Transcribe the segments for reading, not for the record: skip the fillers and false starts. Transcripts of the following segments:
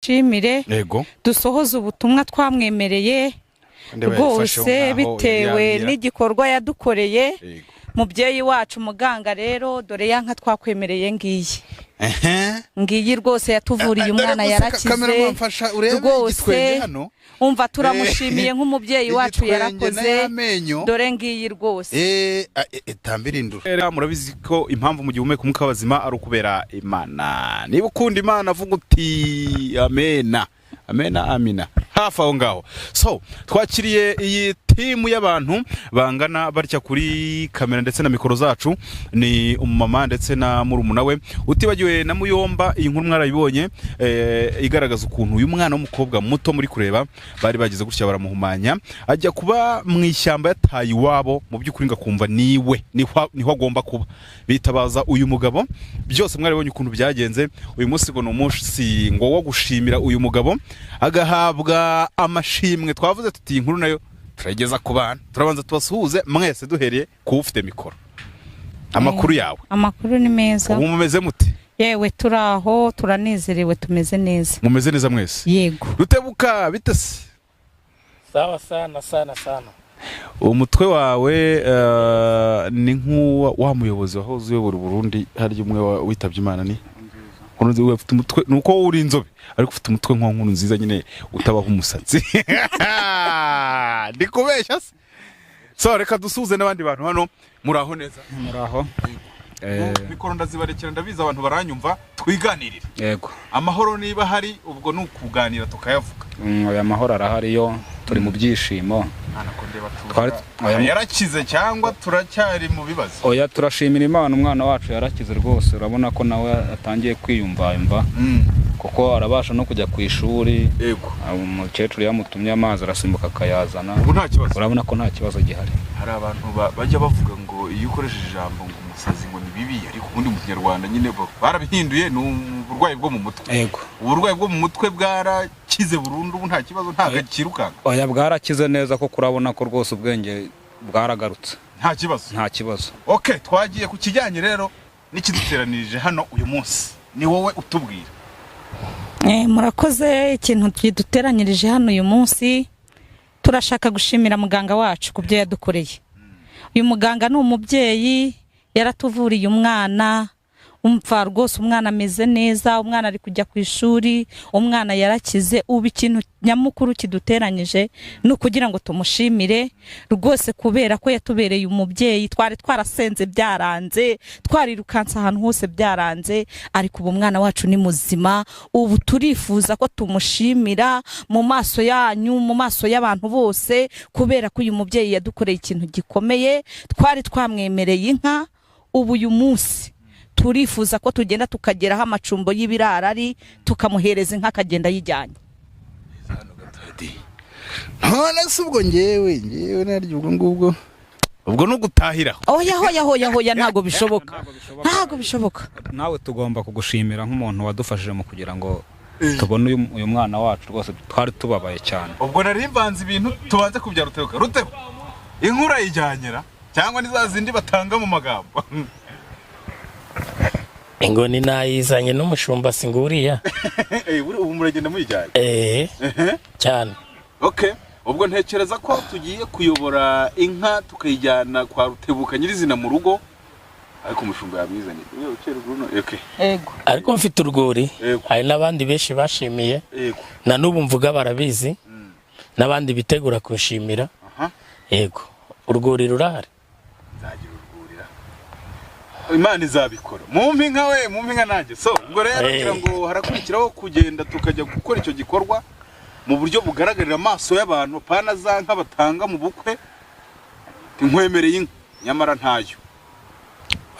Tumushimire. Yego. Dusohoze ubutumwa twamwemereye. Ndeba yafasheho Rwose nkaho yari bitewe yambwira. n'igikorwa yadukoreye. Yego. Mubyeyi wacu muganga, rero dore ya nka twakwemereye ngiyi. Ehe. Ngiyi rwose yatuvuriye Dore umwana, gusa yarakize. Cameraman, mfasha urebe igitwenge Rwose hano. umva, turamushimiye nk'umubyeyi wacu. Igitwenge Yarakoze. n'ayamenyo. Dore ngiyi rwose. Tambirindura. Murabizi ko impamvu mu gihe uhumeka umwuka w'abazima ari ukubera Imana. Niba ukunda Imana, vuga uti amena. Amena, amina. Hafi aho ngaho. So, twakiriye iyi timu y'abantu bangana batya kuri kamera ndetse na mikoro zacu, ni umumama ndetse na murumuna we, utibagiwe na Muyomba. Iyi nkuru mwarayibonye, igaragaza ukuntu uyu mwana w'umukobwa muto muri kureba bari bagize gutya baramuhumanya, ajya kuba mu ishyamba yataye iwabo. Mu by'ukuri ngakumva niwe niho agomba kuba. Bitabaza uyu mugabo, byose mwarabonye ukuntu byagenze. Uyu munsi ngo ni umunsi ngo wo gushimira uyu mugabo, agahabwa amashimwe. Twavuze tuti iyi nkuru nayo turayigeza ku bantu. Turabanza tubasuhuze mwese, duhereye ku ufite mikoro. Amakuru yawe? Amakuru ni meza. Ubu mumeze mute? Yewe, turi aho, turanezerewe, tumeze neza. Mumeze neza mwese? Yego. Rutebuka, bite se? Sawa sana sana sana. Umutwe wawe ni nk'uwa wa muyobozi wahoze uyobora Burundi, harya umwe witabye Imana, ni Nkurunziza. Ufite umutwe, ni uko wowe uri inzobe, ariko ufite umutwe nk'uwa Nkurunziza nyine, utabaho umusatsi. Ndi kubeshya se? So reka dusuhuze n'abandi bantu hano. Muraho neza? Muraho. Mikoro ndazibarekera, ndabizi abantu baranyumva, twiganirire. Yego. Amahoro niba hari, ubwo ni ukuganira tukayavuga. Oya, amahoro arahari, yo turi mu byishimo. Mwana, ko ndeba Oya. Yarakize cyangwa turacyari mu bibazo? Oya, turashimira Imana, umwana wacu yarakize rwose. Urabona ko nawe atangiye kwiyumvayumva, kuko arabasha no kujya ku ishuri. Umukecuru yamutumye amazi, arasimbuka akayazana. Ubu nta kibazo? Urabona ko nta kibazo gihari. Hari abantu bajya bavuga ngo iyo ukoresheje ijambo ngo umusazi ngo ni bibi, ariko ubundi mu Kinyarwanda nyine barabihinduye, ni uburwayi bwo mu mutwe. Yego. Uburwayi bwo mu mutwe bwarakize burundu, ubu nta kibazo, ntabwo akirukanka? Oya, bwarakize neza, kuko urabona ko rwose ubwenge bwaragarutse. Nta kibazo? Nta kibazo. Okay, twagiye ku kijyanye rero n'ikiduteranirije hano uyu munsi, ni wowe utubwira. Murakoze. ikintu kiduteranyirije hano uyu munsi, turashaka gushimira muganga wacu ku byo yadukoreye. Uyu muganga ni umubyeyi, yaratuvuriye umwana. Umva rwose, umwana ameze neza, umwana ari kujya ku ishuri, umwana yarakize. Ubu ikintu nyamukuru kiduteranyije ni ukugira ngo tumushimire rwose, kubera ko yatubereye umubyeyi. Twari twarasenze byaranze, twarirukanse ahantu hose byaranze, ariko ubu umwana wacu ni muzima. Ubu turifuza ko tumushimira mu maso yanyu, mu maso y'abantu bose, kubera ko uyu mubyeyi yadukoreye ikintu gikomeye. Twari twamwemereye inka, ubu uyu munsi turifuza ko tugenda tukageraho amacumbo y'ibirara ari, tukamuhereza inka akagenda ayijyanye. None se ubwo ngewe naryo ubwo ngubwo? Ubwo ni ugutahiraho? Oya, hoya, hoya, hoya, ntabwo bishoboka, ntabwo bishoboka. Nawe tugomba kugushimira nk'umuntu wadufashije mu kugira ngo tubone uyu mwana wacu. Rwose twari tubabaye cyane. Ubwo nari mvanze ibintu, tubanze kubyara Rutebuka. Rutebuka, inka urayijyanyira cyangwa ni za zindi batanga mu magambo? Ingoni nayizanye n'umushumba singuriya. Ubu muragenda muyijyanye? Eh, cyane. Okay, ubwo ntekereza ko tugiye kuyobora inka tukayijyana kwa Rutebuka nyirizina mu rugo, ariko umushumba yamwizanye. Yewe, ukera uruno. Okay. Yego. Ariko mfite urwuri. Yego. Hari n'abandi benshi bashimiye. Na n'ubu mvuga barabizi, n'abandi bitegura kunshimira. Yego, urwuri rurahari. Nzagira urwurira, Imana izabikora. Mumpe inka we, mumpe inka nanjye. So ubwo rero ngira ngo harakurikiraho kugenda tukajya gukora icyo gikorwa mu buryo bugaragarira amaso y'abantu, pana za nka batanga mu bukwe, nkwemereye inka nyamara ntayo.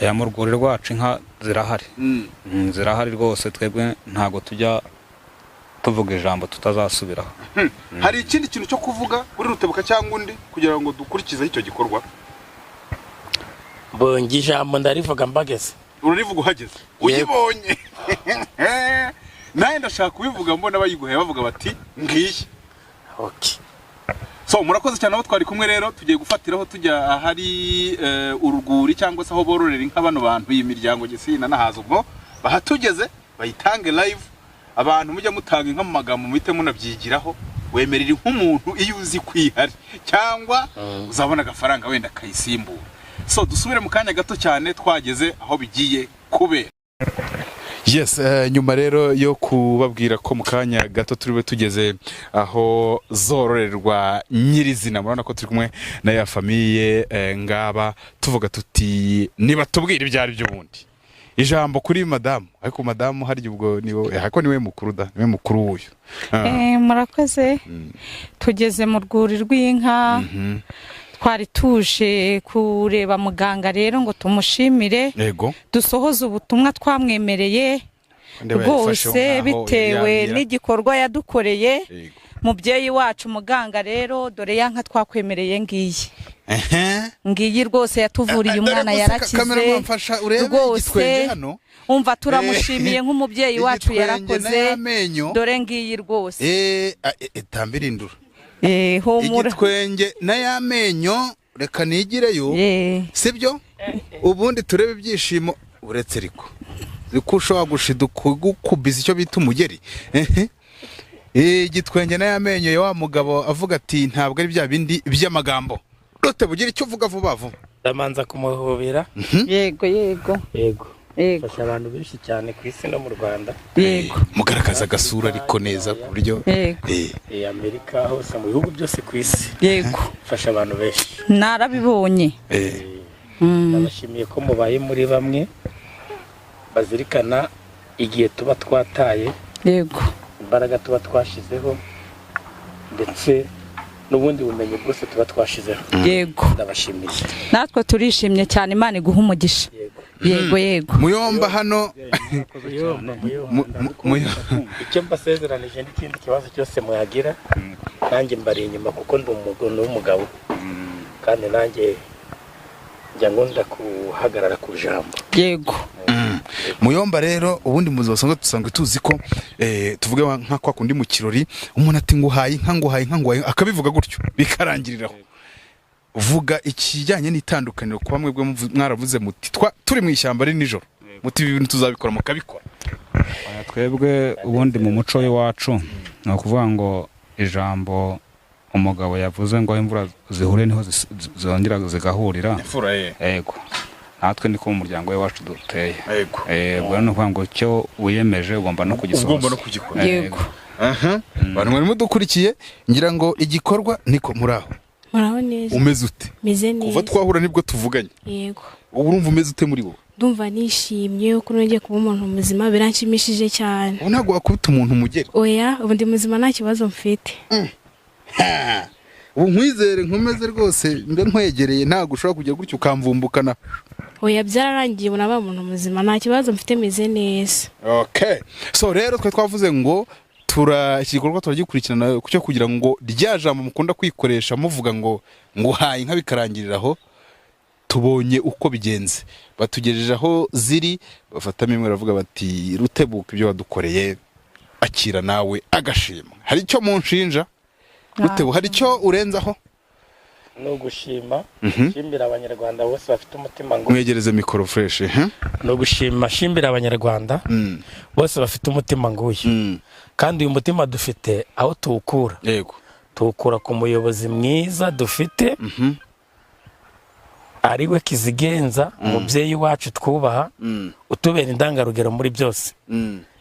Oya, mu rwuri rwacu inka zirahari. Zirahari rwose. Twebwe ntabwo tujya tuvuga ijambo tutazasubiraho. Hari ikindi kintu cyo kuvuga kuri Rutebuka cyangwa undi kugira ngo dukurikizeho icyo gikorwa? Bonge ijambo ndarivuga mbageze. Urarivuga uhageze? Yego. Uyibonye. Nawe ndashaka kubivuga mbona bayiguhaye, bavuga bati ngiyi. Okay. So murakoze cyane abo twari kumwe. Rero tugiye gufatiraho tujya ahari urwuri cyangwa se aho bororera inka bano bantu, iyi miryango gisina nahaza. Ubwo bahatugeze bayitange live. Abantu mujya mutanga inka mu magambo, muhite munabyigiraho. Wemerera nk'umuntu iyo uzi kwihari, cyangwa uzabona agafaranga wenda kayisimbura. So dusubire mu kanya gato cyane, twageze aho bigiye kubera. Yes, nyuma rero yo kubabwira ko mu kanya gato turi bube tugeze aho zororerwa nyirizina, murabona ko turi kumwe na ya famille, ngaba tuvuga tuti niba tubwira ibyo ari byo. Ubundi ijambo kuri madamu, ariko madamu harya ubwo niwe, ariko niwe mukuru da, niwe mukuru w'uyu. Murakoze. Tugeze mu rwuri rw'inka. Twari tuje kureba muganga rero ngo tumushimire, dusohoze ubutumwa twamwemereye. Ndeba yayifasheho Rwose nkaho bitewe yambwira. n'igikorwa yadukoreye mubyeyi wacu muganga. Rero dore ya nka twakwemereye ngiyi. Ngiyi rwose yatuvuriye umwana, yarakize. Cameraman, mfasha urebe Rwose igitwenge hano. Umva, turamushimiye nk'umubyeyi wacu, Igitwenge yarakoze. n'ayamenyo. Dore ngiyi rwose. Tambirindura. Humura. Igitwenge n'ayamenyo, reka nigireyo. Sibyo, ubundi turebe ibyishimo. Uretse ariko ko ushobora gushiduka gukubiza icyo bita umugeri. Ehe. Igitwenge n'ayamenyo ya wa mugabo avuga ati ntabwo ari bya bindi by'amagambo. Rute bugira icyo uvuga vuba vuba. Ndamanza kumuhobera. Yego. Yego. Yego. Fasha abantu benshi cyane ku isi no mu Rwanda. Yego. Mugaragaza agasura ariko neza ku buryo Yego. Amerika hose, mu bihugu byose ku isi. Fasha abantu benshi. Narabibonye. Ndabashimiye ko mubaye muri bamwe bazirikana igihe tuba twataye, imbaraga tuba twashizeho, ndetse n'ubundi bumenyi bwose tuba twashizeho. Ndabashimiye. Natwe turishimye cyane, Imana iguha umugisha. Yego. Yego. Muyomba hano. Muyomba, muyomba. Mu- Icyo mbasezeranije n'ikindi kibazo cyose mwagira, nanjye mbari inyuma, kuko ndi umugabo w'umugabo, kandi nanjye njya ngunda kuhagarara ku ijambo. Yego. Muyomba rero, ubundi mu buzima busanzwe dusanzwe tuzi ko tuvuge nka kwa kundi mu kirori umuntu ati nguhaye inka, nguhaye inka, nguhaye inka, akabivuga gutyo bikarangiriraho. Vuga ikijyanye n'itandukaniro kuba mwebwe mwaravuze muti turi mu ishyamba ari nijoro, muti ibi bintu tuzabikora, mukabikora. Oya, twebwe ubundi mu muco w'iwacu ni ukuvuga ngo ijambo umugabo yavuze ngo aho imvura zihure niho zongera zigahurira. Imfura ye. Yego, natwe niko mu muryango w'iwacu duteye. Ubwo rero ni ukuvuga ngo icyo wiyemeje ugomba no kugisohoza. Ugomba no kugikora. Yego. Aha abantu mwari mudukurikiye, ngira ngo igikorwa niko muri aho. Muraho neza. Umeze ute? Meze Kuva neza. twahura nibwo tuvuganye. Yego. Ubu urumva umeze ute muri wowe? Ndumva nishimye ko nongeye kuba umuntu muzima, biranshimishije cyane. Ubu ntabwo wakubita umuntu umugeri? Oya, ubu ndi muzima, nta kibazo mfite. Ubu nkwizere nkomeze rwose mbe nkwegereye, ntabwo ushobora kujya gutya ukamvumbukana? Oya, byararangiye, ubu nabaye umuntu muzima, nta kibazo mfite, meze neza. Okay, so rero twe twavuze ngo iki gikorwa turagikurikirana cyo kugira ngo rya jambo mukunda kwikoresha muvuga ngo nguhaye inka bikarangirira aho, tubonye uko bigenze. Batugejeje aho ziri, bafatamo imwe, baravuga bati Rutebuka, ibyo wadukoreye akira nawe agashima. Hari icyo munshinja? Rutebu, hari icyo urenzaho? Ni ugushima, nshimira Abanyarwanda bose bafite umutima ngo Mwegereze mikoro fresh. Ni ugushima, nshimira Abanyarwanda bose bafite umutima nguyu, kandi uyu mutima dufite aho tuwukura. Tuwukura ku muyobozi mwiza dufite, ari we Kizigenza, umubyeyi wacu twubaha, utubera indangarugero muri byose.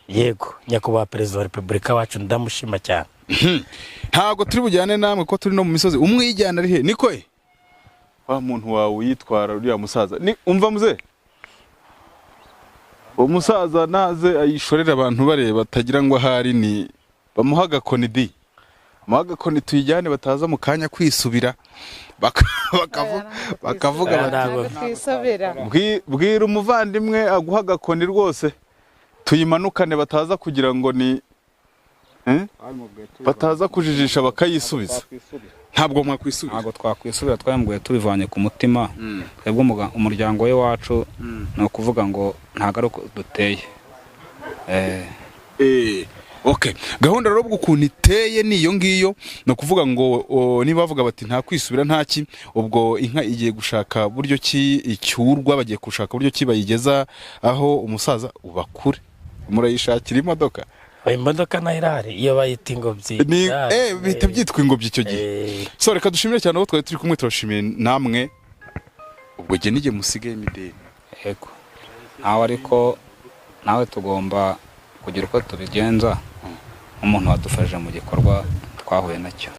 Yego, Nyakubahwa Perezida wa Repubulika wacu, ndamushima cyane. Ntabwo turi bujyane namwe ko turi no mu misozi. Umwijyana ari he? Niko ye wa muntu wawe uyitwara, uriya musaza ni umva muze uwo musaza naze ayishorere abantu bareba, atagira ngo ahari ni bamuha agakoni di, bamuha agakoni tuyijyane, bataza mu kanya kwisubira bakavuga bati Ntabwo. Twisubira. Bwira umuvandimwe aguha agakoni rwose tuyimanukane, bataza kugira ngo ni bataza kujijisha bakayisubiza. Ntabwo mwakwisubira. Ntabwo twakwisubira, twayambuye tubivanye ku mutima. Twebwe umuryango w'iwacu ni ukuvuga ngo ntabwo ari uko duteye. Okay, gahunda rero ubwo ukuntu iteye ni iyo ngiyo. Ni ukuvuga ngo niba bavuga bati nta kwisubira, nta ki, ubwo inka igiye gushaka buryo ki icyurwa, bagiye gushaka buryo ki bayigeza aho umusaza ubakure. Murayishakira imodoka. Imodoka nayo irahari, iyo bayita ingobyi. Ni Irahari. bihita byitwa ingobyi icyo gihe. So reka dushimire cyane abo twari turi kumwe, turashimiye namwe. Ubwo jye nijye musigayemo ideni. Yego, nawe ariko nawe tugomba kugira uko tubigenza nk'umuntu wadufashije mu gikorwa twahuye nacyo.